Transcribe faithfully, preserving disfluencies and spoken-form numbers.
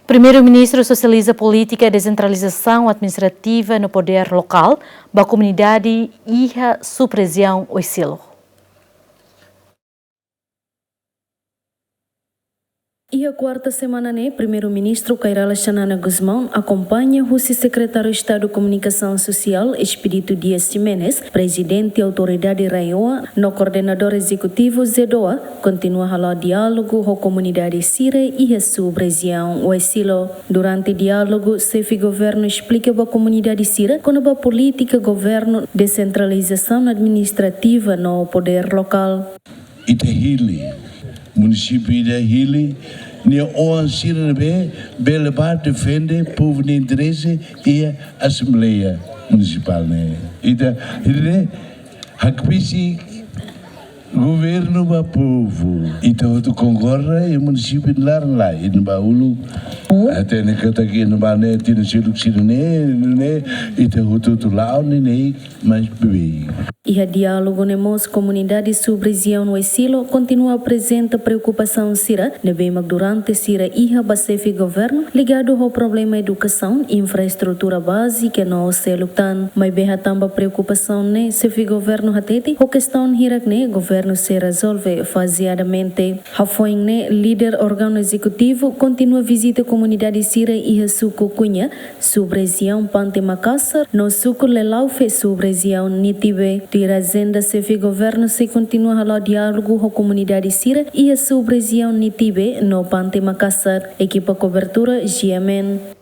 Primeiru-Ministru sosializa polítika desentralizasaun administrativa no podér lokál ba komunidade iha sub-rejiaun Oesilo. Iha kuarta semana ne'e, Primeiru-Ministru Kay Rala Xanana Gusmão akompaña husi Sekretáriu Estadu Komunikasaun Sosiál, Expedito Dias Ximenes, Prezidente Autoridade RAEOA, no Koordenadór Ezekutivu ZEEDOA, kontinua hala'o diálogu ho komunidade sira iha sub-rejiaun Oesilo. Durante diálogu, Xefe Governu esplika ba komunidade sira kona-ba polítika governu desentralizasaun administrativa no podér lokál. Ita hili, munisípiu ida hili, nia oan sira ne'ebé bele bá defende povu nia interese iha Asembleia Munisipál ne'e. Ita hili ne'e hakbesik governu ba povu. Ita hotu konkorda iha munisípiu laran-laran, iha ne'ebá uluk. Até ne'e katak iha ne'ebá ne'e tinan seluk sira-ne'e, ne'e, ita hotu-hotu la'o ne'e, ne'e, mais beibeik. Iha diálogu ne'e mós komunidade sub-rejiaun Oesilo kontinua aprezenta preokupasaun sira ne'ebé mak durante sira iha ba Xefe Governu ligadu ho problema edukasaun, infraestrutura bázika no seluk tan. Maibé hatán ba preokupasaun ne'e, Xefe Governu hateten ho kestaun hirak-ne'e governu sei rezolve fazeadamente. Hafoin ne'e, líder órgaun ezekutivu kontinua vizita komunidade sira iha suku Cunha, sub-rejiaun Pante Makasar, no suku Lelaufe, sub-rejiaun Nitibe. Tuir ajenda, Xefe Governu sei kontinua hala'o diálogu ho komunidade sira iha sub-rejiaun Nitibe no Pante Makasar. Ekipa kobertura, G M N.